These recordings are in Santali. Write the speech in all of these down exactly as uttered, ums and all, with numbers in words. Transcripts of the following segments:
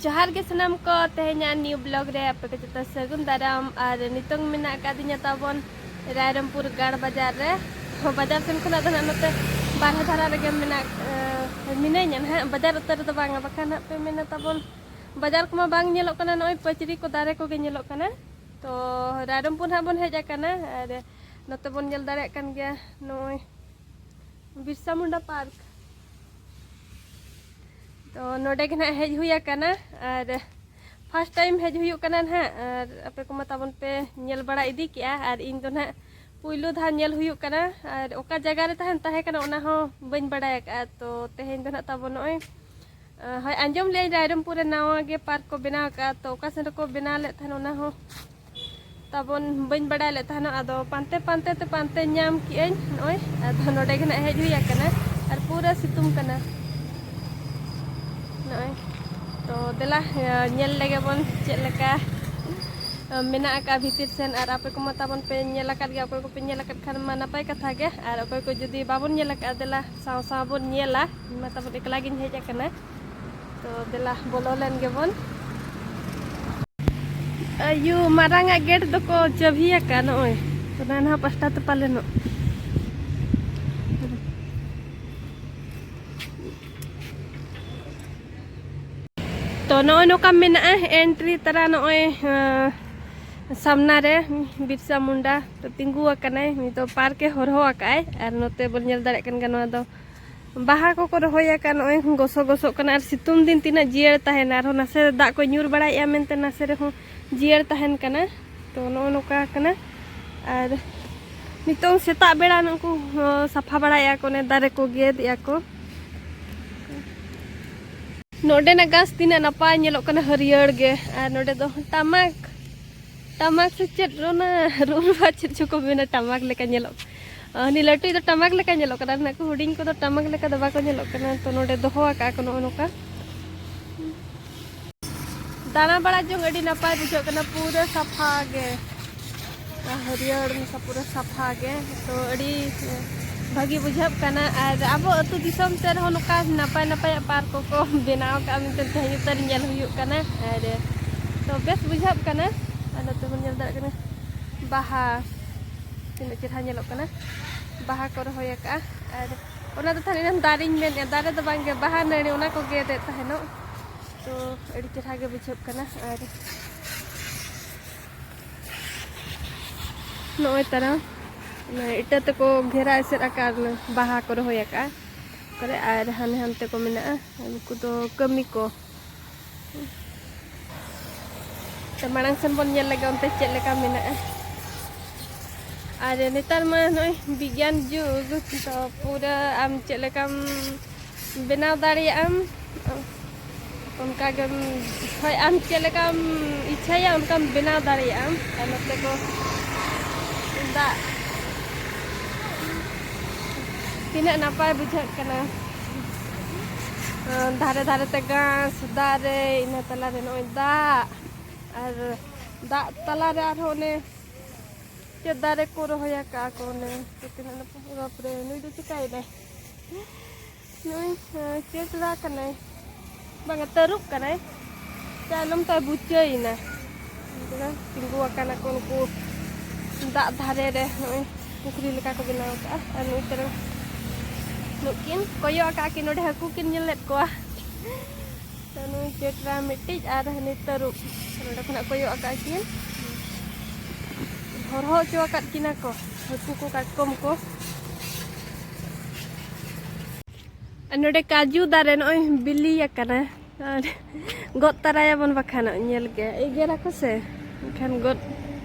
ᱡᱚᱦᱟᱨ ᱜᱮ ᱥᱟᱱᱟᱢ ᱠᱚ, ᱛᱮᱦᱮᱧᱟᱜ new vlog ᱨᱮ ᱟᱯᱮ ᱠᱚ ᱡᱚᱛᱚ ᱥᱟᱹᱜᱩᱱ ᱫᱟᱨᱟᱢ᱾ ᱟᱨ ᱱᱤᱛᱚᱝ ᱢᱮᱱᱟᱜ ᱟᱠᱟᱫᱤᱧᱟ ᱛᱟᱵᱚᱱ ᱨᱟᱭᱨᱚᱝᱯᱩᱨ ᱜᱟᱲ ᱵᱟᱡᱟᱨ ᱨᱮ᱾ ᱵᱟᱡᱟᱨ ᱥᱮᱱ ᱠᱷᱚᱱᱟᱜ ᱫᱚ ᱱᱟᱜ ᱱᱚᱛᱮ ᱵᱟᱨᱦᱮ ᱫᱷᱟᱨᱟ ᱨᱮᱜᱮ ᱢᱮᱱᱟᱜ, ᱮ, ᱢᱤᱱᱟᱹᱧᱟ ᱱᱟᱦᱟᱜ᱾ ᱵᱟᱡᱟᱨ ᱩᱛᱟᱹᱨ ᱨᱮᱫᱚ ᱵᱟᱝᱟ, ᱵᱟᱠᱷᱟᱱ ᱦᱟᱸᱜ ᱯᱮ ᱢᱮᱱᱟ ᱛᱟᱵᱚᱱ ᱵᱟᱡᱟᱨ ᱠᱚᱢᱟ ᱵᱟᱝ ᱧᱮᱞᱚᱜ ᱠᱟᱱᱟ, ᱱᱚᱜᱼᱚᱭ ᱯᱟᱹᱪᱨᱤ ᱠᱚ ᱫᱟᱨᱮ ᱠᱚᱜᱮ ᱧᱮᱞᱚᱜ ᱠᱟᱱᱟ᱾ ᱛᱚ ᱨᱟᱭᱨᱚᱝᱯᱩᱨ ᱦᱟᱸᱜ ᱵᱚᱱ ᱦᱮᱡ ᱟᱠᱟᱱᱟ, ᱟᱨ ᱱᱚᱛᱮ ᱵᱚᱱ ᱧᱮᱞ ᱫᱟᱲᱮᱭᱟᱜ ᱠᱟᱱ ᱜᱮᱭᱟ ᱱᱚᱜᱼᱚᱭ ᱵᱤᱨᱥᱟ ᱢᱩᱱᱰᱟ ᱯᱟᱨᱠ᱾ ᱛᱚ ᱱᱚᱰᱮ ᱜᱮ ᱱᱟᱦᱟᱜ ᱦᱮᱡ ᱦᱩᱭ ᱟᱠᱟᱱᱟ, ᱟᱨ first time ᱦᱮᱡ ᱦᱩᱭᱩᱜ ᱠᱟᱱᱟ ᱱᱟᱦᱟᱜ᱾ ᱟᱨ ᱟᱯᱮ ᱠᱚᱢᱟ ᱛᱟᱵᱚᱱ ᱯᱮ ᱧᱮᱞ ᱵᱟᱲᱟ ᱤᱫᱤ ᱠᱮᱜᱼᱟ, ᱟᱨ ᱤᱧ ᱫᱚ ᱱᱟᱦᱟᱜ ᱯᱩᱭᱞᱩ ᱫᱷᱟᱣ ᱧᱮᱞ ᱦᱩᱭᱩᱜ ᱠᱟᱱᱟ᱾ ᱟᱨ ᱚᱠᱟ ᱡᱟᱭᱜᱟ ᱨᱮ ᱛᱟᱦᱮᱱ ᱛᱟᱦᱮᱸ ᱠᱟᱱᱟ ᱚᱱᱟ ᱦᱚᱸ ᱵᱟᱹᱧ ᱵᱟᱲᱟᱭ ᱟᱠᱟᱫᱼᱟ᱾ ᱛᱚ ᱛᱮᱦᱮᱧ ᱫᱚ ᱱᱟᱦᱟᱜ ᱛᱟᱵᱚᱱ ᱱᱚᱜᱼᱚᱭ, ᱟ, ᱦᱳᱭ, ᱟᱸᱡᱚᱢ ᱞᱮᱜᱼᱟᱹᱧ ᱨᱟᱭᱨᱚᱝᱯᱩᱨ ᱨᱮ ᱱᱟᱣᱟ ᱜᱮ ᱯᱟᱨᱠ ᱠᱚ ᱵᱮᱱᱟᱣ ᱟᱠᱟᱫᱼᱟ᱾ ᱛᱚ ᱚᱠᱟ ᱥᱮᱱ ᱨᱮᱠᱚ ᱵᱮᱱᱟᱣ ᱞᱮᱫ ᱛᱟᱦᱮᱱ ᱚᱱᱟ ᱦᱚᱸ ᱛᱟᱵᱚᱱ ᱵᱟᱹᱧ ᱵᱟᱰᱟᱭ ᱞᱮᱫ ᱛᱟᱦᱮᱱᱚᱜ᱾ ᱟᱫᱚ ᱯᱟᱱᱛᱮ ᱯᱟᱱᱛᱮ ᱛᱮ ᱯᱟᱱᱛᱮ ᱧᱟᱢ ᱠᱮᱜᱼᱟᱹᱧ ᱱᱚᱜᱼᱚᱭ᱾ ᱟᱫᱚ ᱱᱚᱰᱮ ᱜᱮ ᱱᱟᱜ ᱦᱮᱡ ᱦᱩᱭ ᱟᱠᱟᱱᱟ, ᱟᱨ ᱯᱩᱨᱟᱹ ᱥᱤᱛᱩᱝ ᱠᱟᱱᱟ ᱱᱚᱜᱼᱚᱭ᱾ ᱛᱚ ᱫᱮᱞᱟ, ᱧᱮᱞ ᱞᱮᱜᱮ ᱵᱚᱱ ᱪᱮᱫ ᱞᱮᱠᱟ ᱢᱮᱱᱟᱜ ᱟᱠᱟᱫ ᱵᱷᱤᱛᱤᱨ ᱥᱮᱱ᱾ ᱟᱨ ᱟᱯᱮ ᱠᱚᱢᱟ ᱛᱟᱵᱚᱱ ᱯᱮ ᱧᱮᱞ ᱟᱠᱟᱫ ᱜᱮᱭᱟ, ᱚᱠᱚᱭ ᱠᱚᱯᱮ ᱧᱮᱞ ᱟᱠᱟᱫ ᱠᱷᱟᱱ ᱢᱟ ᱱᱟᱯᱟᱭ ᱠᱟᱛᱷᱟ ᱜᱮ, ᱟᱨ ᱚᱠᱚᱭ ᱠᱚ ᱡᱩᱫᱤ ᱵᱟᱵᱚᱱ ᱧᱮᱞ ᱟᱠᱟᱫᱼᱟ, ᱫᱮᱞᱟ ᱥᱟᱶ ᱥᱟᱶ ᱵᱚᱱ ᱧᱮᱞᱟ᱾ ᱤᱧ ᱢᱟ ᱛᱟᱵᱚᱱ ᱮᱠᱞᱟ ᱜᱤᱧ ᱦᱮᱡ ᱟᱠᱟᱱᱟ᱾ ᱛᱚ ᱫᱮᱞᱟ ᱵᱚᱞᱚ ᱞᱮᱱ ᱜᱮᱵᱚᱱ᱾ ᱟᱭᱩ, ᱢᱟᱨᱟᱝ ᱟᱜ ᱜᱮᱴ ᱫᱚᱠᱚ ᱪᱟᱹᱵᱤ ᱟᱠᱟᱫ ᱱᱚᱜᱼᱚᱭ᱾ ᱛᱚ ᱱᱟᱱᱦᱟ ᱯᱟᱥᱴᱟ ᱛᱮ ᱯᱟᱞᱮᱱᱚᱜ᱾ ᱛᱚ ᱱᱚᱜᱼᱚᱭ ᱱᱚᱝᱠᱟ ᱢᱮᱱᱟᱜᱼᱟ entry ᱛᱟᱨᱟ ᱱᱚᱜᱼᱚᱭ, ᱟᱸ, ᱥᱟᱢᱱᱟ ᱨᱮ ᱵᱤᱨᱥᱟ ᱢᱩᱱᱰᱟ ᱛᱚ ᱛᱤᱸᱜᱩ ᱟᱠᱟᱱᱟᱭ᱾ ᱱᱤᱛᱚᱜ ᱯᱟᱨᱠ ᱮ ᱦᱚᱨᱦᱚ ᱟᱠᱟᱫᱼᱟᱭ, ᱟᱨ ᱱᱚᱛᱮ ᱵᱚᱱ ᱧᱮᱞ ᱫᱟᱲᱮᱭᱟᱜ ᱠᱟᱱ ᱜᱮᱭᱟ ᱱᱚᱣᱟ ᱫᱚ ᱵᱟᱦᱟ ᱠᱚᱠᱚ ᱨᱚᱦᱚᱭ ᱟᱠᱟᱫ, ᱱᱚᱜᱼᱚᱭ ᱜᱚᱥᱚ ᱜᱚᱥᱚᱜ ᱠᱟᱱᱟ᱾ ᱟᱨ ᱥᱤᱛᱩᱝ ᱫᱤᱱ ᱛᱤᱱᱟᱹᱜ ᱡᱤᱭᱟᱹᱲ ᱛᱟᱦᱮᱱᱟ, ᱟᱨᱦᱚᱸ ᱱᱟᱥᱮ ᱫᱟᱜ ᱠᱚ ᱧᱩᱨ ᱵᱟᱲᱟᱭᱮᱫᱼᱟ ᱢᱮᱱᱛᱮ ᱱᱟᱥᱮ ᱨᱮᱦᱚᱸ ᱡᱤᱭᱟᱹᱲ ᱛᱟᱦᱮᱱ ᱠᱟᱱᱟ᱾ ᱛᱚ ᱱᱚᱜᱼᱚ ᱱᱚᱝᱠᱟ ᱠᱟᱱᱟ᱾ ᱟᱨ ᱱᱤᱛᱚᱝ ᱥᱮᱛᱟᱜ ᱵᱮᱲᱟ ᱱᱩᱠᱩ, ᱦᱚᱸ, ᱥᱟᱯᱷᱟ ᱵᱟᱲᱟᱭᱮᱫᱼᱟ ᱠᱚ, ᱚᱱᱮ ᱫᱟᱨᱮ ᱠᱚ ᱜᱮᱫ ᱮᱫᱼᱟ ᱠᱚ᱾ ᱱᱚᱰᱮᱱᱟᱜ ᱜᱷᱟᱥ ᱛᱤᱱᱟᱹᱜ ᱱᱟᱯᱟᱭ ᱧᱮᱞᱚᱜ ᱠᱟᱱᱟ, ᱦᱟᱹᱨᱭᱟᱹᱲ ᱜᱮ᱾ ᱟᱨ ᱱᱚᱰᱮ ᱫᱚ ᱴᱟᱢᱟᱠ, ᱴᱟᱢᱟᱠ ᱥᱮ ᱪᱮᱫ, ᱚᱱᱟ ᱨᱩ ᱨᱩᱣᱟᱜ ᱪᱮᱫ ᱪᱚᱠᱚ ᱢᱮᱱᱟ, ᱴᱟᱢᱟᱠ ᱞᱮᱠᱟ ᱧᱮᱞᱚᱜ᱾ ᱟᱨ ᱩᱱᱤ ᱞᱟᱹᱴᱩᱭᱤᱡ ᱫᱚ ᱴᱟᱢᱟᱠ ᱞᱮᱠᱟ ᱧᱮᱞᱚᱜ ᱠᱟᱱᱟ, ᱱᱩᱠᱩ ᱦᱩᱰᱤᱧ ᱠᱚᱫᱚ ᱴᱟᱢᱟᱠ ᱞᱮᱠᱟ ᱫᱚ ᱵᱟᱠᱚ ᱧᱮᱞᱚᱜ ᱠᱟᱱᱟ᱾ ᱛᱚ ᱱᱚᱰᱮ ᱫᱚᱦᱚ ᱟᱠᱟᱫᱼᱟ ᱠᱚ ᱱᱚᱜᱼᱚ ᱱᱚᱝᱠᱟ᱾ ᱫᱟᱬᱟ ᱵᱟᱲᱟ ᱡᱚᱝ ᱟᱹᱰᱤ ᱱᱟᱯᱟᱭ ᱵᱩᱡᱷᱟᱹᱜ ᱠᱟᱱᱟ, ᱯᱩᱨᱟᱹ ᱥᱟᱯᱷᱟ ᱜᱮ, ᱦᱟᱹᱨᱭᱟᱹᱲ ᱢᱮᱥᱟ ᱯᱩᱨᱟᱹ ᱥᱟᱯᱷᱟ ᱜᱮ᱾ ᱛᱚ ᱟᱹᱰᱤ ᱵᱷᱟᱹᱜᱤ ᱵᱩᱡᱷᱟᱹᱜ ᱠᱟᱱᱟ᱾ ᱟᱨ ᱟᱵᱚ ᱟᱹᱛᱩ ᱫᱤᱥᱚᱢ ᱥᱮᱫ ᱨᱮᱦᱚᱸ ᱱᱚᱝᱠᱟ ᱱᱟᱯᱟᱭ ᱱᱟᱯᱟᱭᱟᱜ ᱯᱟᱨᱠ ᱠᱚᱠᱚ ᱵᱮᱱᱟᱣ ᱟᱠᱟᱫᱼᱟ ᱢᱮᱱᱛᱮ ᱛᱮᱦᱮᱧ ᱩᱛᱟᱹᱨ ᱧᱮᱞ ᱦᱩᱭᱩᱜ ᱠᱟᱱᱟ᱾ ᱟᱨ ᱛᱚ ᱵᱮᱥ ᱵᱩᱡᱷᱟᱹᱜ ᱠᱟᱱᱟ᱾ ᱟᱨ ᱱᱚᱛᱮ ᱵᱚᱱ ᱧᱮᱞ ᱫᱟᱲᱮᱭᱟᱜ ᱠᱟᱱᱟ ᱵᱟᱦᱟ, ᱛᱤᱱᱟᱹᱜ ᱪᱮᱦᱨᱟ ᱧᱮᱞᱚᱜ ᱠᱟᱱᱟ᱾ ᱵᱟᱦᱟ ᱠᱚ ᱨᱚᱦᱚᱭ ᱟᱠᱟᱫᱼᱟ᱾ ᱟᱨ ᱚᱱᱟ ᱫᱚ ᱛᱟᱦᱞᱮ ᱮᱱᱟᱝ ᱫᱟᱨᱮᱧ ᱢᱮᱱᱮᱫᱼᱟ, ᱫᱟᱨᱮ ᱫᱚ ᱵᱟᱝᱜᱮ, ᱵᱟᱦᱟ ᱱᱟᱹᱲᱤ, ᱚᱱᱟ ᱠᱚ ᱜᱮᱫᱮᱫ ᱛᱟᱦᱮᱱᱚᱜ᱾ ᱛᱚ ᱟᱹᱰᱤ ᱪᱮᱦᱨᱟ ᱜᱮ ᱵᱩᱡᱷᱟᱹᱜ ᱠᱟᱱᱟ᱾ ᱟᱨ ᱱᱚᱜᱼᱚᱭ ᱛᱟᱨᱟ ᱢᱟᱱᱮ ᱤᱴᱟᱹ ᱛᱮᱠᱚ ᱜᱷᱮᱨᱟ ᱮᱥᱮᱫ ᱟᱠᱟᱫ ᱵᱟᱦᱟ ᱠᱚ ᱨᱚᱦᱚᱭ ᱟᱠᱟᱫᱼᱟ ᱠᱚᱨᱮ, ᱟᱨ ᱦᱟᱱᱮ ᱦᱟᱱᱛᱮ ᱠᱚ ᱢᱮᱱᱟᱜᱼᱟ, ᱩᱱᱠᱩ ᱫᱚ ᱠᱟᱹᱢᱤ ᱠᱚ᱾ ᱛᱚ ᱢᱟᱲᱟᱝ ᱥᱮᱱ ᱵᱚᱱ ᱧᱮᱞ ᱞᱮᱜᱮ ᱚᱱᱛᱮ ᱪᱮᱫ ᱞᱮᱠᱟ ᱢᱮᱱᱟᱜᱼᱟ᱾ ᱟᱨ ᱱᱮᱛᱟᱨ ᱢᱟ ᱱᱚᱜᱼᱚᱭ ᱵᱤᱜᱽᱜᱟᱱ ᱡᱩᱜᱽ, ᱛᱚ ᱯᱩᱨᱟᱹ ᱟᱢ ᱪᱮᱫ ᱞᱮᱠᱟᱢ ᱵᱮᱱᱟᱣ ᱫᱟᱲᱮᱭᱟᱜ ᱟᱢ, ᱚᱱᱠᱟ ᱜᱮᱢ, ᱦᱳᱭ, ᱟᱢ ᱪᱮᱫ ᱞᱮᱠᱟᱢ ᱤᱪᱪᱷᱟᱹᱭᱟ ᱚᱱᱠᱟᱢ ᱵᱮᱱᱟᱣ ᱫᱟᱲᱮᱭᱟᱜᱼᱟ᱾ ᱟᱨ ᱱᱚᱛᱮ ᱠᱚ ᱫᱟᱜ ᱛᱤᱱᱟᱹᱜ ᱱᱟᱯᱟᱭ ᱵᱩᱡᱷᱟᱹᱜ ᱠᱟᱱᱟ᱾ ᱫᱷᱟᱨᱮ ᱫᱷᱟᱨᱮ ᱛᱮ ᱜᱷᱟᱥ, ᱫᱟᱨᱮ, ᱤᱱᱟᱹ ᱛᱟᱞᱟᱨᱮ ᱱᱚᱜᱼᱚᱭ ᱫᱟᱜ, ᱟᱨ ᱫᱟᱜ ᱛᱟᱞᱟᱨᱮ ᱟᱨᱦᱚᱸ ᱚᱱᱮ ᱪᱮᱫ ᱫᱟᱨᱮ ᱠᱚ ᱨᱚᱦᱚᱭ ᱟᱠᱟᱫᱼᱟ ᱠᱚ ᱚᱱᱮ, ᱛᱤᱱᱟᱹᱜ ᱱᱟᱯᱟᱭ᱾ ᱵᱟᱯᱨᱮ, ᱱᱩᱭ ᱫᱚ ᱪᱤᱠᱟᱹᱭᱮᱱᱟᱭ? ᱱᱩᱭ, ᱦᱮᱸ, ᱪᱮᱪᱲᱟ ᱠᱟᱱᱟᱭ᱾ ᱵᱟᱝᱟ, ᱛᱟᱹᱨᱩᱵ ᱠᱟᱱᱟᱭ᱾ ᱛᱟᱭᱱᱚᱢ ᱛᱟᱭ ᱵᱩᱪᱟᱹᱭᱮᱱᱟ᱾ ᱛᱤᱸᱜᱩ ᱟᱠᱟᱱᱟ ᱠᱚ ᱩᱱᱠᱩ ᱫᱟᱜ ᱫᱷᱟᱨᱮ ᱨᱮ, ᱱᱚᱜᱼᱚᱭ ᱯᱩᱠᱷᱨᱤ ᱞᱮᱠᱟ ᱠᱚ ᱵᱮᱱᱟᱣ ᱟᱠᱟᱫᱼᱟ᱾ ᱟᱨ ᱱᱩᱭ ᱛᱟᱹᱨᱩᱵ, ᱱᱩᱠᱤᱱ ᱠᱚᱭᱚᱜ ᱟᱠᱟᱫ ᱠᱤᱱ, ᱱᱚᱰᱮ ᱦᱟᱹᱠᱩ ᱠᱤᱱ ᱧᱮᱞᱮᱫ ᱠᱚᱣᱟ᱾ ᱛᱚ ᱱᱩᱭ ᱪᱮᱪᱲᱟ ᱢᱤᱫᱴᱤᱡ ᱟᱨ ᱦᱟᱹᱱᱤ ᱛᱟᱹᱨᱩᱵ ᱱᱚᱰᱮ ᱠᱷᱚᱱᱟᱜ ᱠᱚᱭᱚᱜ ᱟᱠᱟᱫ ᱠᱤᱱ᱾ ᱦᱚᱨᱦᱚ ᱦᱚᱪᱚ ᱟᱠᱟᱫ ᱠᱤᱱᱟ ᱠᱚ ᱦᱟᱹᱠᱩ ᱠᱚ, ᱠᱟᱴᱠᱚᱢ ᱠᱚ᱾ ᱟᱨ ᱱᱚᱰᱮ ᱠᱟᱡᱩ ᱫᱟᱨᱮ ᱱᱚᱜᱼᱚᱭ ᱵᱤᱞᱤ ᱟᱠᱟᱱᱟ᱾ ᱟᱨ ᱜᱚᱫ ᱛᱟᱨᱟᱭᱟᱵᱚᱱ ᱵᱟᱠᱷᱟᱱ, ᱧᱮᱞ ᱜᱮ ᱮᱜᱮᱨᱟᱠᱚ ᱥᱮ, ᱮᱱᱠᱷᱟᱱ ᱜᱚᱫ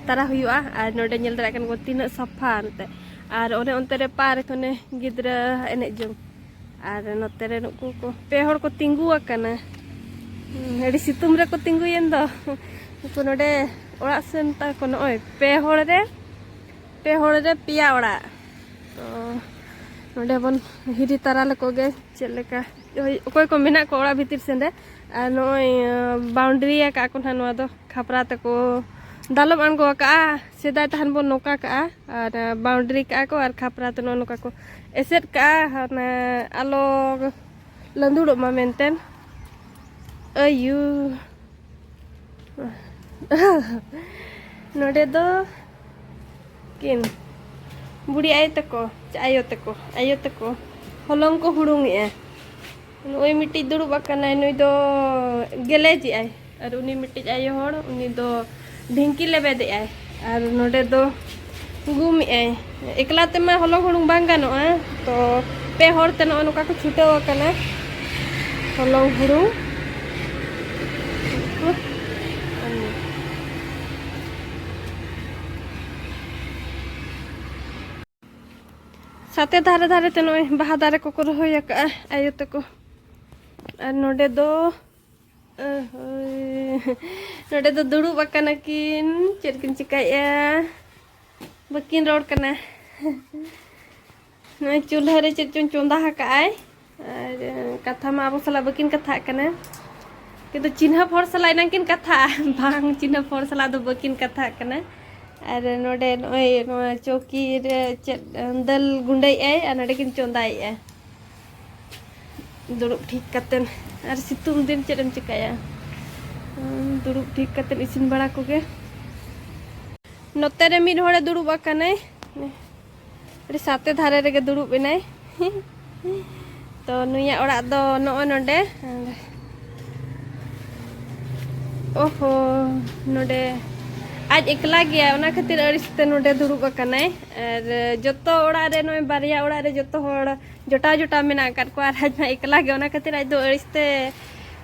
ᱛᱟᱨᱟ ᱦᱩᱭᱩᱜᱼᱟ᱾ ᱟᱨ ᱱᱚᱰᱮ ᱧᱮᱞ ᱫᱟᱲᱮᱭᱟᱜ ᱠᱟᱱᱟ ᱠᱚ ᱛᱤᱱᱟᱹᱜ ᱥᱟᱯᱷᱟ ᱮᱱᱛᱮ᱾ ᱟᱨ ᱚᱱᱮ ᱚᱱᱛᱮ ᱨᱮ ᱯᱟᱨᱠ, ᱚᱱᱮ ᱜᱤᱫᱽᱨᱟᱹ ᱮᱱᱮᱡ ᱡᱚᱝ᱾ ᱟᱨ ᱱᱚᱛᱮ ᱨᱮ ᱱᱩᱠᱩ ᱠᱚ ᱯᱮ ᱦᱚᱲ ᱠᱚ ᱛᱤᱸᱜᱩ ᱟᱠᱟᱱᱟ᱾ ᱦᱩᱸ, ᱟᱹᱰᱤ ᱥᱤᱛᱩᱝ ᱨᱮᱠᱚ ᱛᱤᱸᱜᱩᱭᱮᱱ ᱫᱚ᱾ ᱱᱩᱠᱩ ᱱᱚᱰᱮ ᱚᱲᱟᱜ ᱥᱮᱱ ᱛᱟᱠᱚ ᱱᱚᱜᱼᱚᱭ ᱯᱮ ᱦᱚᱲ ᱨᱮ, ᱯᱮ ᱦᱚᱲ ᱨᱮ ᱯᱮᱭᱟ ᱚᱲᱟᱜ᱾ ᱛᱚ ᱱᱚᱰᱮ ᱵᱚᱱ ᱦᱤᱨᱤ ᱛᱟᱨᱟ ᱞᱮᱠᱚ ᱜᱮ ᱪᱮᱫ ᱞᱮᱠᱟ, ᱦᱳᱭ, ᱚᱠᱚᱭ ᱠᱚ ᱢᱮᱱᱟᱜ ᱠᱚᱣᱟ ᱚᱲᱟᱜ ᱵᱷᱤᱛᱤᱨ ᱥᱮᱱ ᱨᱮ᱾ ᱟᱨ ᱱᱚᱜᱼᱚᱭ, ᱟᱸ, ᱵᱟᱣᱩᱱᱰᱨᱤ ᱟᱠᱟᱫ ᱠᱚ ᱱᱟᱦᱟᱜ ᱱᱚᱣᱟ ᱫᱚ᱾ ᱠᱷᱟᱯᱨᱟ ᱛᱮᱠᱚ ᱫᱟᱞᱚᱵ ᱟᱬᱜᱚ ᱟᱠᱟᱜᱼᱟ᱾ ᱥᱮᱫᱟᱭ ᱛᱟᱦᱮᱱ ᱵᱚᱱ ᱱᱚᱝᱠᱟ ᱠᱟᱜᱼᱟ, ᱟᱨ ᱵᱟᱣᱩᱱᱰᱨᱤ ᱠᱟᱜᱼᱟ ᱠᱚ, ᱟᱨ ᱠᱷᱟᱯᱨᱟ ᱛᱮ ᱱᱚᱜᱼᱚ ᱱᱚᱝᱠᱟ ᱠᱚ ᱮᱥᱮᱫ ᱠᱟᱜᱼᱟ, ᱚᱱᱟ ᱟᱞᱚ ᱞᱟᱸᱫᱩᱲᱚᱜ ᱢᱟ ᱢᱮᱱᱛᱮ᱾ ᱟᱭᱩ᱾ ᱱᱚᱰᱮ ᱫᱚ ᱠᱤᱱ ᱵᱩᱲᱤ ᱟᱭᱳ ᱛᱟᱠᱚ, ᱪᱮ ᱟᱭᱳ ᱛᱟᱠᱚ, ᱟᱭᱳ ᱛᱟᱠᱚ ᱦᱚᱞᱚᱝ ᱠᱚ ᱦᱩᱲᱩᱝᱮᱜᱼᱟ᱾ ᱱᱩᱭ ᱢᱤᱫᱴᱤᱡ ᱫᱩᱲᱩᱵ ᱟᱠᱟᱱᱟᱭ, ᱱᱩᱭ ᱫᱚ ᱜᱮᱞᱮᱡᱮᱜᱼᱟᱭ᱾ ᱟᱨ ᱩᱱᱤ ᱢᱤᱫᱴᱤᱡ ᱟᱭᱳ ᱦᱚᱲ, ᱩᱱᱤ ᱫᱚ ᱰᱷᱤᱝᱠᱤ ᱞᱮᱵᱮᱫᱮᱜᱼᱟᱭ᱾ ᱟᱨ ᱱᱚᱰᱮ ᱫᱚ ᱜᱩᱢᱮᱜᱼᱟᱭ᱾ ᱮᱠᱞᱟ ᱛᱮᱢᱟ ᱦᱚᱞᱚᱝ ᱦᱩᱲᱩᱝ ᱵᱟᱝ ᱜᱟᱱᱚᱜᱼᱟ, ᱛᱚ ᱯᱮ ᱦᱚᱲ ᱛᱮ ᱱᱚᱜᱼᱚ ᱱᱚᱝᱠᱟ ᱠᱚ ᱪᱷᱩᱴᱟᱹᱣ ᱟᱠᱟᱱᱟ ᱦᱚᱞᱚᱝ ᱦᱩᱲᱩᱝ᱾ ᱥᱟᱛᱮ ᱫᱷᱟᱨᱮ ᱫᱷᱟᱨᱮ ᱛᱮ ᱱᱚᱜᱼᱚᱭ ᱵᱟᱦᱟ ᱫᱟᱨᱮ ᱠᱚᱠᱚ ᱨᱚᱦᱚᱭ ᱟᱠᱟᱜᱼᱟ ᱟᱭᱳ ᱛᱟᱠᱚ᱾ ᱟᱨ ᱱᱚᱰᱮ ᱫᱚ, ᱚᱦᱚᱭ, ᱱᱚᱰᱮ ᱫᱚ ᱫᱩᱲᱩᱵ ᱟᱠᱟᱱᱟ ᱠᱤᱱ, ᱪᱮᱫ ᱠᱤᱱ ᱪᱤᱠᱟᱹᱭᱮᱜᱼᱟ? ᱵᱟᱹᱠᱤᱱ ᱨᱚᱲ ᱠᱟᱱᱟ᱾ ᱱᱚᱜᱼᱚᱭ ᱪᱩᱞᱦᱟᱹ ᱨᱮ ᱪᱮᱫ ᱪᱚᱝ ᱪᱚᱸᱫᱟ ᱟᱠᱟᱜᱼᱟᱭ᱾ ᱟᱨ ᱠᱟᱛᱷᱟ ᱢᱟ ᱟᱵᱚ ᱥᱟᱞᱟᱜ ᱵᱟᱹᱠᱤᱱ ᱠᱟᱛᱷᱟᱜ ᱠᱟᱱᱟ, ᱠᱤᱱᱛᱩ ᱪᱤᱱᱦᱟᱹᱯ ᱦᱚᱲ ᱥᱟᱞᱟᱜ ᱮᱱᱟᱝ ᱠᱤᱱ ᱠᱟᱛᱷᱟᱜᱼᱟ᱾ ᱵᱟᱝ, ᱪᱤᱱᱦᱟᱹᱯ ᱦᱚᱲ ᱥᱟᱞᱟᱜ ᱫᱚ ᱵᱟᱹᱠᱤᱱ ᱠᱟᱛᱷᱟᱜ ᱠᱟᱱᱟ᱾ ᱟᱨ ᱱᱚᱰᱮ ᱱᱚᱜᱼᱚᱭ ᱱᱚᱣᱟ ᱪᱚᱣᱠᱤ ᱨᱮ ᱪᱮᱫ, ᱫᱟᱹᱞ ᱜᱩᱸᱰᱟᱹᱭᱮᱜᱼᱟᱭ ᱟᱨ ᱱᱚᱰᱮ ᱠᱤᱱ ᱪᱚᱸᱫᱟᱭᱮᱜᱼᱟ᱾ ᱫᱩᱲᱩᱵ ᱴᱷᱤᱠ ᱠᱟᱛᱮᱱ, ᱟᱨ ᱥᱤᱛᱩᱝ ᱫᱤᱱ ᱪᱮᱫ ᱮᱢ ᱪᱤᱠᱟᱹᱭᱟ? ᱦᱩᱸ, ᱫᱩᱲᱩᱵ ᱴᱷᱤᱠ ᱠᱟᱛᱮᱱ ᱤᱥᱤᱱ ᱵᱟᱲᱟ ᱠᱚᱜᱮ᱾ ᱱᱚᱛᱮ ᱨᱮ ᱢᱤᱫ ᱦᱚᱲᱮ ᱫᱩᱲᱩᱵ ᱟᱠᱟᱱᱟᱭ, ᱟᱹᱰᱤ ᱥᱟᱛᱮ ᱫᱷᱟᱨᱮ ᱨᱮᱜᱮ ᱫᱩᱲᱩᱵ ᱮᱱᱟᱭ᱾ ᱛᱚ ᱱᱩᱭᱟᱜ ᱚᱲᱟᱜ ᱫᱚ ᱱᱚᱜᱼᱚᱭ ᱱᱚᱰᱮ᱾ ᱚᱦᱚ, ᱱᱚᱰᱮ ᱟᱡ ᱮᱠᱞᱟ ᱜᱮᱭᱟᱭ, ᱚᱱᱟ ᱠᱷᱟᱹᱛᱤᱨ ᱟᱹᱲᱤᱥ ᱛᱮ ᱱᱚᱰᱮ ᱫᱩᱲᱩᱵ ᱟᱠᱟᱱᱟᱭ᱾ ᱟᱨ ᱡᱚᱛᱚ ᱚᱲᱟᱜ ᱨᱮ, ᱱᱚᱜᱼᱚᱭ ᱵᱟᱨᱭᱟ ᱚᱲᱟᱜ ᱨᱮ ᱡᱚᱛᱚ ᱦᱚᱲ ᱡᱚᱴᱟᱣ ᱡᱚᱴᱟᱣ ᱢᱮᱱᱟᱜ ᱟᱠᱟᱫ ᱠᱚᱣᱟ, ᱟᱨ ᱟᱡ ᱢᱟ ᱮᱠᱞᱟ ᱜᱮ, ᱚᱱᱟ ᱠᱷᱟᱹᱛᱤᱨ ᱟᱡ ᱫᱚ ᱟᱹᱲᱤᱥ ᱛᱮ,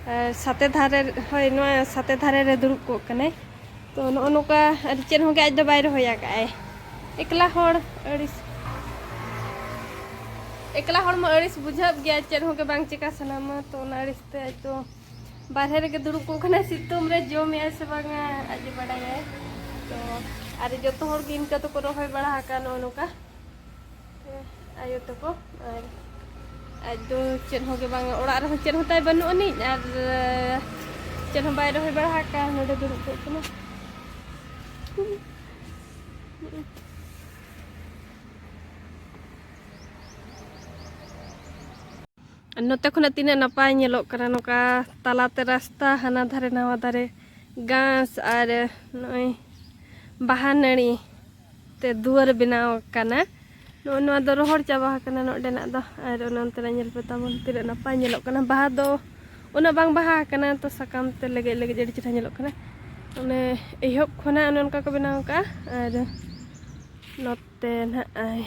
ᱟᱨ ᱥᱟᱛᱮ ᱫᱷᱟᱨᱮ, ᱦᱳᱭ, ᱱᱚᱣᱟ ᱥᱟᱛᱮ ᱫᱷᱟᱨᱮ ᱨᱮ ᱫᱩᱲᱩᱵ ᱠᱚᱜ ᱠᱟᱱᱟᱭ᱾ ᱛᱚ ᱱᱚᱜᱼᱚ ᱱᱚᱝᱠᱟ, ᱟᱨ ᱪᱮᱫ ᱦᱚᱸ ᱜᱮ ᱟᱡ ᱫᱚ ᱵᱟᱭ ᱨᱚᱦᱚᱭ ᱟᱠᱟᱫ ᱟᱭ᱾ ᱮᱠᱞᱟ ᱦᱚᱲ ᱟᱹᱲᱤᱥ, ᱮᱠᱞᱟ ᱦᱚᱲ ᱢᱟ ᱟᱹᱲᱤᱥ ᱵᱩᱡᱷᱟᱹᱜ ᱜᱮᱭᱟ, ᱪᱮᱫ ᱦᱚᱸ ᱜᱮ ᱵᱟᱝ ᱪᱮᱠᱟ ᱥᱟᱱᱟᱢᱟ᱾ ᱛᱚ ᱚᱱᱟ ᱟᱹᱲᱤᱥ ᱛᱮ ᱟᱡ ᱫᱚ ᱵᱟᱨᱦᱮ ᱨᱮᱜᱮ ᱫᱩᱲᱩᱵ ᱠᱚᱜ ᱠᱟᱱᱟᱭ᱾ ᱥᱤᱛᱩᱝ ᱨᱮ ᱡᱚᱢᱮᱜᱼᱟᱭ ᱥᱮ ᱵᱟᱝᱟ, ᱟᱡ ᱜᱮ ᱵᱟᱰᱟᱭᱟᱭ᱾ ᱛᱚ ᱟᱨ ᱡᱚᱛᱚ ᱦᱚᱲ ᱜᱮ ᱤᱱᱠᱟᱹ ᱫᱚᱠᱚ ᱨᱚᱦᱚᱭ ᱵᱟᱲᱟ ᱟᱠᱟᱫ ᱱᱚᱜᱼᱚ ᱱᱚᱝᱠᱟ᱾ ᱟᱭᱳ ᱛᱟᱠᱚ᱾ ᱟᱨ ᱟᱡ ᱫᱚ ᱪᱮᱫ ᱦᱚᱸ ᱜᱮ ᱵᱟᱝ, ᱚᱲᱟᱜ ᱨᱮᱦᱚᱸ ᱪᱮᱫ ᱦᱚᱸ ᱛᱟᱭ ᱵᱟᱹᱱᱩᱜ ᱟᱹᱱᱤᱡ, ᱟᱨ ᱪᱮᱫ ᱦᱚᱸ ᱵᱟᱭ ᱨᱚᱦᱚᱭ ᱵᱟᱲᱟ ᱟᱠᱟᱫᱼᱟ, ᱱᱚᱰᱮ ᱫᱩᱲᱩᱵ ᱠᱚᱜ ᱠᱟᱱᱟ᱾ ᱱᱚᱛᱮ ᱠᱷᱚᱱᱟᱜ ᱛᱤᱱᱟᱹᱜ ᱱᱟᱯᱟᱭ ᱧᱮᱞᱚᱜ ᱠᱟᱱᱟ, ᱱᱚᱝᱠᱟ ᱛᱟᱞᱟᱛᱮ ᱨᱟᱥᱛᱟ, ᱦᱟᱱᱟ ᱫᱷᱟᱨᱮ ᱱᱟᱣᱟ ᱫᱷᱟᱨᱮ ᱜᱷᱟᱥ ᱟᱨ ᱱᱚᱜᱼᱚᱭ ᱵᱟᱦᱟ ᱱᱟᱹᱲᱤ ᱛᱮ ᱫᱩᱣᱟᱹᱨ ᱵᱮᱱᱟᱣ ᱟᱠᱟᱱᱟ᱾ ᱱᱚᱜᱼᱚᱭ ᱱᱚᱣᱟ ᱫᱚ ᱨᱚᱦᱚᱲ ᱪᱟᱵᱟ ᱟᱠᱟᱱᱟ ᱱᱚᱸᱰᱮᱱᱟᱜ ᱫᱚ, ᱟᱨ ᱚᱱᱮ ᱚᱱᱛᱮᱱᱟᱜ ᱧᱮᱞ ᱯᱮ ᱛᱟᱵᱚᱱ ᱛᱤᱱᱟᱹᱜ ᱱᱟᱯᱟᱭ ᱧᱮᱞᱚᱜ ᱠᱟᱱᱟ᱾ ᱵᱟᱦᱟ ᱫᱚ ᱩᱱᱟᱹᱜ ᱵᱟᱝ ᱵᱟᱦᱟ ᱟᱠᱟᱱᱟ, ᱛᱚ ᱥᱟᱠᱟᱢ ᱛᱮ ᱞᱮᱜᱮᱡ ᱞᱮᱜᱮᱡ ᱟᱹᱰᱤ ᱪᱮᱦᱨᱟ ᱧᱮᱞᱚᱜ ᱠᱟᱱᱟ᱾ ᱚᱱᱮ ᱮᱦᱚᱵ ᱠᱷᱚᱱᱟᱜ ᱚᱱᱮ ᱚᱱᱠᱟ ᱠᱚ ᱵᱮᱱᱟᱣ ᱟᱠᱟᱫᱼᱟ᱾ ᱟᱨ ᱱᱚᱛᱮ ᱱᱟᱦᱟᱜ ᱟᱭ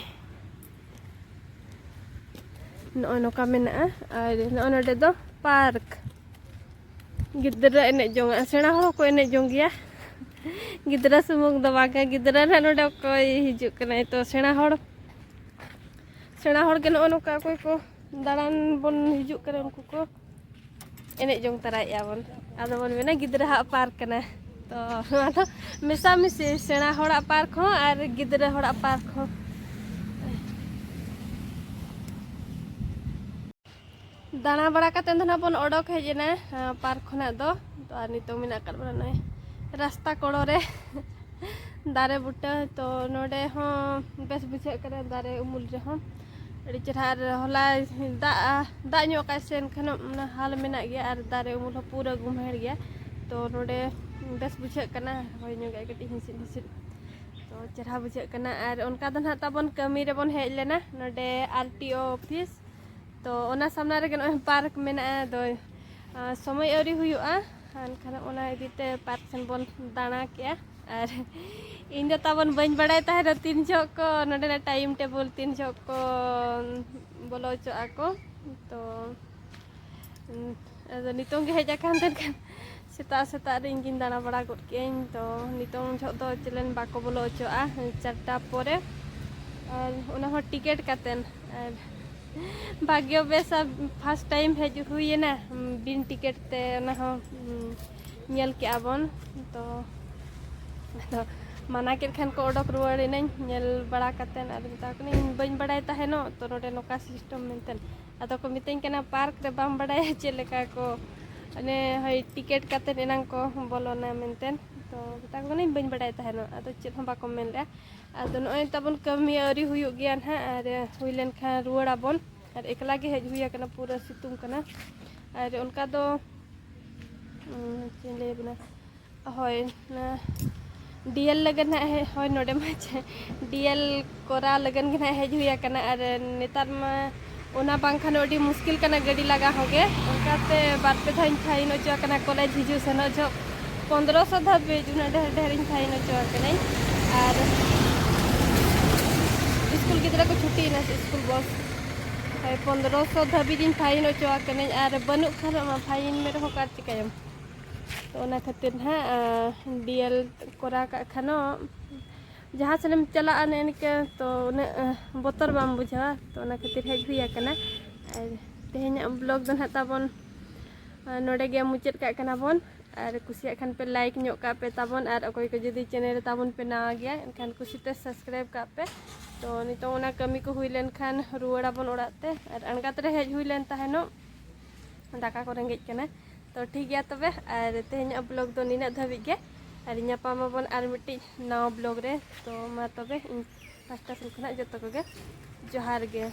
ᱱᱚᱜᱼᱚᱭ ᱱᱚᱝᱠᱟ ᱢᱮᱱᱟᱜᱼᱟ᱾ ᱟᱨ ᱱᱚᱜᱼᱚᱭ ᱱᱚᱰᱮ ᱫᱚ ᱯᱟᱨᱠ, ᱜᱤᱫᱽᱨᱟᱹ ᱮᱱᱮᱡ ᱡᱚᱝᱟᱜ, ᱥᱮᱬᱟ ᱦᱚᱲ ᱦᱚᱸᱠᱚ ᱮᱱᱮᱡ ᱡᱚᱝ ᱜᱮᱭᱟ᱾ ᱜᱤᱫᱽᱨᱟᱹ ᱥᱩᱢᱩᱝ ᱫᱚ ᱵᱟᱝᱟ, ᱜᱤᱫᱽᱨᱟᱹ ᱱᱟᱦᱟᱜ ᱱᱚᱰᱮ ᱚᱠᱚᱭ ᱦᱤᱡᱩᱜ ᱠᱟᱱᱟᱭ, ᱛᱚ ᱥᱮᱬᱟ ᱦᱚᱲ, ᱥᱮᱬᱟ ᱦᱚᱲ ᱜᱮ ᱱᱚᱜᱼᱚ ᱱᱚᱝᱠᱟ ᱚᱠᱚᱭ ᱠᱚ ᱫᱟᱬᱟᱱ ᱵᱚᱱ ᱦᱤᱡᱩᱜ ᱠᱟᱱᱟ, ᱩᱱᱠᱩ ᱠᱚ ᱮᱱᱮᱡ ᱡᱚᱝ ᱛᱟᱨᱟᱭᱮᱫᱼᱟ ᱵᱚᱱ᱾ ᱟᱫᱚ ᱵᱚᱱ ᱢᱮᱱᱟ ᱜᱤᱫᱽᱨᱟᱹ ᱦᱟᱜ ᱯᱟᱨᱠ ᱠᱟᱱᱟ, ᱛᱚ ᱱᱚᱣᱟ ᱫᱚ ᱢᱮᱥᱟᱢᱤᱥᱤ, ᱥᱮᱬᱟ ᱦᱚᱲᱟᱜ ᱯᱟᱨᱠ ᱦᱚᱸ ᱟᱨ ᱜᱤᱫᱽᱨᱟᱹ ᱦᱚᱲᱟᱜ ᱯᱟᱨᱠ ᱦᱚᱸ᱾ ᱫᱟᱬᱟ ᱵᱟᱲᱟ ᱠᱟᱛᱮ ᱫᱚ ᱱᱟᱜ ᱵᱚᱱ ᱚᱰᱚᱠ ᱦᱮᱡ ᱮᱱᱟ, ᱟᱸ, ᱯᱟᱨᱠ ᱠᱷᱚᱱᱟᱜ ᱫᱚ᱾ ᱛᱚ, ᱟᱨ ᱱᱤᱛᱚᱝ ᱢᱮᱱᱟᱜ ᱟᱠᱟᱫ ᱵᱚᱱᱟ ᱱᱚᱜᱼᱚᱭ ᱨᱟᱥᱛᱟ ᱠᱚᱲᱚ ᱨᱮ ᱫᱟᱨᱮ ᱵᱩᱴᱟᱹ᱾ ᱛᱚ, ᱱᱚᱰᱮ ᱦᱚᱸ ᱵᱮᱥ ᱵᱩᱡᱷᱟᱹᱜ ᱠᱟᱱᱟ ᱫᱟᱨᱮ ᱩᱢᱩᱞ ᱨᱮᱦᱚᱸ᱾ ᱟᱹᱰᱤ ᱪᱮᱨᱦᱟ᱾ ᱟᱨ ᱦᱚᱞᱟᱭ ᱫᱟᱜ, ᱫᱟᱜ ᱧᱚᱜ ᱠᱟᱜ ᱥᱮ, ᱮᱱᱠᱷᱟᱱ ᱚᱱᱟ ᱦᱟᱞ ᱢᱮᱱᱟᱜ ᱜᱮᱭᱟ ᱟᱨ ᱫᱟᱨᱮ ᱩᱢᱩᱞ ᱦᱚᱸ ᱯᱩᱨᱟᱹ ᱜᱩᱢᱦᱟᱹᱲ ᱜᱮᱭᱟ᱾ ᱛᱚ, ᱱᱚᱰᱮ ᱵᱮᱥ ᱵᱩᱡᱷᱟᱹᱜ ᱠᱟᱱᱟ, ᱦᱚᱭ ᱧᱚᱜ ᱮᱫ ᱠᱟᱹᱴᱤᱡ ᱦᱤᱸᱥᱤᱫ ᱦᱤᱸᱥᱤᱫ᱾ ᱛᱚ, ᱪᱮᱨᱦᱟ ᱵᱩᱡᱷᱟᱹᱜ ᱠᱟᱱᱟ᱾ ᱟᱨ ᱚᱱᱠᱟ ᱫᱚ ᱱᱟᱦᱟᱜ ᱛᱟᱵᱚᱱ ᱠᱟᱹᱢᱤ ᱨᱮᱵᱚᱱ ᱦᱮᱡ ᱞᱮᱱᱟ ᱱᱚᱰᱮ ᱟᱨ ᱴᱤ ᱳ ᱚᱯᱷᱤᱥ᱾ ᱛᱚ, ᱚᱱᱟ ᱥᱟᱢᱱᱟ ᱨᱮᱜᱮ ᱱᱚᱜᱼᱚᱭ ᱯᱟᱨᱠ ᱢᱮᱱᱟᱜᱼᱟ᱾ ᱟᱫᱚ, ᱟ, ᱥᱚᱢᱚᱭ ᱟᱹᱣᱨᱤ ᱦᱩᱭᱩᱜᱼᱟ, ᱮᱱᱠᱷᱟᱱ ᱚᱱᱟ ᱤᱫᱤ ᱛᱮ ᱯᱟᱨᱠ ᱥᱮᱱ ᱵᱚᱱ ᱫᱟᱬᱟ ᱠᱮᱜᱼᱟ᱾ ᱟᱨ ᱤᱧ ᱫᱚ ᱛᱟᱵᱚᱱ ᱵᱟᱹᱧ ᱵᱟᱲᱟᱭ ᱛᱟᱦᱮᱱᱟ ᱛᱤᱱ ᱡᱚᱦᱚᱜ ᱠᱚ ᱱᱚᱰᱮᱱᱟᱜ ᱴᱟᱭᱤᱢ ᱴᱮᱵᱚᱞ ᱛᱤᱱ ᱡᱚᱦᱚᱜ ᱠᱚ ᱵᱚᱞᱚ ᱦᱚᱪᱚᱜ ᱟᱠᱚ᱾ ᱛᱚ, ᱩᱸ, ᱟᱫᱚ ᱱᱤᱛᱚᱝ ᱜᱮ ᱦᱮᱡ ᱟᱠᱟᱱ ᱛᱮ ᱠᱷᱟᱱ ᱥᱮᱛᱟᱜ ᱥᱮᱛᱟᱜ ᱨᱮ ᱤᱧ ᱜᱤᱧ ᱫᱟᱬᱟ ᱵᱟᱲᱟ ᱜᱚᱫ ᱠᱮᱜᱼᱟᱹᱧ᱾ ᱛᱚ, ᱱᱤᱛᱚᱝ ᱡᱚᱦᱚᱜ ᱫᱚ ᱪᱮᱞᱮᱱ ᱵᱟᱠᱚ ᱵᱚᱞᱚ ᱦᱚᱪᱚᱣᱟᱜᱼᱟ ᱪᱟᱨᱴᱟ ᱯᱚᱨᱮ, ᱟᱨ ᱚᱱᱟ ᱦᱚᱸ ᱴᱤᱠᱤᱴ ᱠᱟᱛᱮᱱ᱾ ᱟᱨ ᱵᱷᱟᱜᱽᱭᱚ ᱵᱮᱥ, ᱟᱨ ᱯᱷᱟᱥᱴ ᱴᱟᱭᱤᱢ ᱦᱮᱡ ᱦᱩᱭᱮᱱᱟ ᱵᱤᱱ ᱴᱤᱠᱤᱴ ᱛᱮ, ᱚᱱᱟ ᱦᱚᱸ, ᱩᱸ, ᱧᱮᱞ ᱠᱮᱜᱼᱟ ᱵᱚᱱ᱾ ᱛᱚ, ᱟᱫᱚ ᱢᱟᱱᱟ ᱠᱮᱫ ᱠᱷᱟᱱ ᱠᱚ ᱚᱰᱚᱠ ᱨᱩᱣᱟᱹᱲ ᱮᱱᱟᱹᱧ ᱧᱮᱞ ᱵᱟᱲᱟ ᱠᱟᱛᱮᱱ᱾ ᱟᱨ ᱢᱮᱛᱟ ᱠᱚ ᱠᱟᱹᱱᱟᱹᱧ, "ᱤᱧ ᱵᱟᱹᱧ ᱵᱟᱲᱟᱭ ᱛᱟᱦᱮᱱᱚᱜ ᱛᱚ ᱱᱚᱰᱮ ᱱᱚᱝᱠᱟ ᱥᱤᱥᱴᱮᱢ ᱢᱮᱱᱛᱮ᱾" ᱟᱫᱚ ᱠᱚ ᱢᱤᱛᱟᱹᱧ ᱠᱟᱱᱟ, "ᱯᱟᱨᱠ ᱨᱮ ᱵᱟᱢ ᱵᱟᱲᱟᱭᱟ ᱪᱮᱫ ᱞᱮᱠᱟ ᱠᱚ ᱚᱱᱮ ᱦᱳᱭ, ᱴᱤᱠᱤᱴ ᱠᱟᱛᱮᱫ ᱮᱱᱟᱝ ᱠᱚ ᱵᱚᱞᱚᱱᱟ ᱢᱮᱱᱛᱮ᱾ ᱛᱚ ᱢᱮᱛᱟ ᱠᱚ ᱠᱟᱹᱱᱟᱹᱧ ᱵᱟᱹᱧ ᱵᱟᱰᱟᱭ ᱛᱟᱦᱮᱱᱚᱜ, ᱟᱫᱚ ᱪᱮᱫ ᱦᱚᱸ ᱵᱟᱠᱚ ᱢᱮᱱ ᱞᱮᱫᱼᱟ᱾ ᱟᱫᱚ ᱱᱚᱜᱼᱚᱭ ᱛᱟᱵᱚᱱ ᱠᱟᱹᱢᱤ ᱟᱹᱣᱨᱤ ᱦᱩᱭᱩᱜ ᱜᱮᱭᱟ ᱱᱟᱦᱟᱜ, ᱟᱨ ᱦᱩᱭ ᱞᱮᱱᱠᱷᱟᱱ ᱨᱩᱣᱟᱹᱲ ᱟᱵᱚᱱ᱾ ᱟᱨ ᱮᱠᱞᱟ ᱜᱮ ᱦᱮᱡ ᱦᱩᱭ ᱟᱠᱟᱱᱟ, ᱯᱩᱨᱟᱹ ᱥᱤᱛᱩᱝ ᱠᱟᱱᱟ᱾ ᱟᱨ ᱚᱱᱠᱟ ᱫᱚ, ᱩᱸ, ᱪᱮᱫ ᱤᱧ ᱞᱟᱹᱭ ᱟᱵᱤᱱᱟ, ᱦᱳᱭ, ᱚᱱᱟ ᱰᱤ ᱮᱞ ᱞᱟᱹᱜᱤᱫ ᱱᱟᱦᱟᱜ ᱦᱮᱡ, ᱦᱳᱭ, ᱱᱚᱰᱮ ᱢᱟ ᱪᱮ-, ᱰᱤ ᱮᱞ ᱠᱚᱨᱟᱣ ᱞᱟᱹᱜᱤᱫ ᱜᱮ ᱱᱟᱦᱟᱜ ᱦᱮᱡ ᱦᱩᱭ ᱟᱠᱟᱱᱟ᱾ ᱟᱨ ᱱᱮᱛᱟᱨ ᱢᱟ ᱚᱱᱟ ᱵᱟᱝᱠᱷᱟᱱ ᱟᱹᱰᱤ ᱢᱩᱥᱠᱤᱞ ᱠᱟᱱᱟ ᱜᱟᱹᱰᱤ ᱞᱟᱜᱟ ᱦᱚᱸ ᱜᱮ᱾ ᱚᱱᱠᱟᱛᱮ ᱵᱟᱨ ᱯᱮ ᱫᱷᱟᱣ ᱤᱧ ᱯᱷᱟᱭᱤᱱ ᱦᱚᱪᱚ ᱟᱠᱟᱱᱟ ᱠᱚᱞᱮᱡᱽ ᱦᱤᱡᱩᱜ ᱥᱮᱱᱚᱜ ᱡᱚᱦᱚᱜ, ᱯᱚᱱᱫᱽᱨᱚᱥᱚ ᱫᱷᱟᱹᱵᱤᱡ ᱩᱱᱟᱹᱜ ᱰᱷᱮᱨ ᱰᱷᱮᱨ ᱤᱧ ᱯᱷᱟᱭᱤᱱ ᱦᱚᱪᱚ ᱟᱠᱟᱱᱟᱹᱧ᱾ ᱟᱨ ᱥᱠᱩᱞ ᱜᱤᱫᱽᱨᱟᱹ ᱠᱚ ᱪᱷᱩᱴᱤᱭᱮᱱᱟ ᱥᱮ ᱥᱠᱩᱞ ᱵᱚᱥ, ᱦᱳᱭ, ᱯᱚᱱᱫᱽᱨᱚᱥᱚ ᱫᱷᱟᱹᱵᱤᱡ ᱤᱧ ᱯᱷᱟᱭᱤᱱ ᱦᱚᱪᱚ ᱟᱠᱟᱱᱟᱹᱧ᱾ ᱟᱨ ᱵᱟᱹᱱᱩᱜ ᱠᱷᱟᱱ ᱢᱟ ᱯᱷᱟᱭᱤᱱ ᱢᱮ ᱨᱮᱦᱚᱸ ᱚᱠᱟ ᱨᱮ ᱪᱤᱠᱟᱹᱭᱟᱢ? ᱛᱚ ᱚᱱᱟ ᱠᱷᱟᱹᱛᱤᱨ ᱱᱟᱦᱟᱜ, ᱟᱸ, ᱰᱤ ᱮᱞ ᱠᱚᱨᱟᱣ ᱠᱟᱜ ᱠᱷᱟᱱᱚᱜ, ᱡᱟᱦᱟᱸ ᱥᱮᱱᱮᱢ ᱪᱟᱞᱟᱜᱼᱟ ᱱᱮᱜᱼᱮ ᱱᱤᱠᱟᱹ, ᱛᱚ ᱩᱱᱟᱹᱜ, ᱟᱸ, ᱵᱚᱛᱚᱨ ᱵᱟᱢ ᱵᱩᱡᱷᱟᱹᱣᱟ᱾ ᱛᱚ ᱚᱱᱟ ᱠᱷᱟᱹᱛᱤᱨ ᱦᱮᱡ ᱦᱩᱭ ᱟᱠᱟᱱᱟ᱾ ᱟᱨ ᱛᱮᱦᱮᱧᱟᱜ ᱵᱞᱚᱜ ᱫᱚ ᱱᱟᱦᱟᱜ ᱛᱟᱵᱚᱱ, ᱟᱸ, ᱱᱚᱰᱮ ᱜᱮ ᱢᱩᱪᱟᱹᱫ ᱠᱟᱜ ᱠᱟᱱᱟ ᱵᱚᱱ᱾ ᱟᱨ ᱠᱩᱥᱤᱭᱟᱜ ᱠᱷᱟᱱ ᱯᱮ ᱞᱟᱭᱤᱠ ᱧᱚᱜ ᱠᱟᱜ ᱯᱮ ᱛᱟᱵᱚᱱ, ᱟᱨ ᱚᱠᱚᱭ ᱠᱚ ᱡᱩᱫᱤ ᱪᱮᱱᱮᱞ ᱨᱮ ᱛᱟᱵᱚᱱ ᱯᱮ ᱱᱟᱣᱟ ᱜᱮᱭᱟ, ᱮᱱᱠᱷᱟᱱ ᱠᱩᱥᱤᱛᱮ ᱥᱟᱵᱥᱠᱨᱟᱭᱤᱵ ᱠᱟᱜ ᱯᱮ᱾ ᱛᱚ ᱱᱤᱛᱚᱝ ᱚᱱᱟ ᱠᱟᱹᱢᱤ ᱠᱚ ᱦᱩᱭ ᱞᱮᱱᱠᱷᱟᱱ ᱨᱩᱣᱟᱹᱲ ᱟᱵᱚᱱ ᱚᱲᱟᱜ ᱛᱮ᱾ ᱟᱨ ᱟᱬᱜᱟᱛ ᱨᱮ ᱦᱮᱡ ᱦᱩᱭ ᱞᱮᱱ ᱛᱟᱦᱮᱱᱚᱜ, ᱫᱟᱠᱟ ᱠᱚ ᱨᱮᱸᱜᱮᱡ ᱠᱟᱱᱟ᱾ ᱛᱚ ᱴᱷᱤᱠ ᱜᱮᱭᱟ ᱛᱚᱵᱮ, ᱟᱨ ᱛᱮᱦᱮᱧᱟᱜ ᱵᱞᱚᱜ ᱫᱚ ᱱᱤᱱᱟᱹᱜ ᱫᱷᱟᱹᱵᱤᱡ ᱜᱮ᱾ ᱟᱨ ᱧᱟᱯᱟᱢ ᱟᱵᱚᱱ ᱟᱨ ᱢᱤᱫᱴᱤᱡ ᱱᱟᱣᱟ ᱵᱞᱚᱜ ᱨᱮ᱾ ᱛᱚ ᱢᱟ ᱛᱚᱵᱮ, ᱤᱧ ᱯᱟᱥᱴᱟ ᱥᱮᱱ ᱠᱷᱚᱱᱟᱜ ᱡᱚᱛᱚ ᱠᱚᱜᱮ ᱡᱚᱦᱟᱨ ᱜᱮ᱾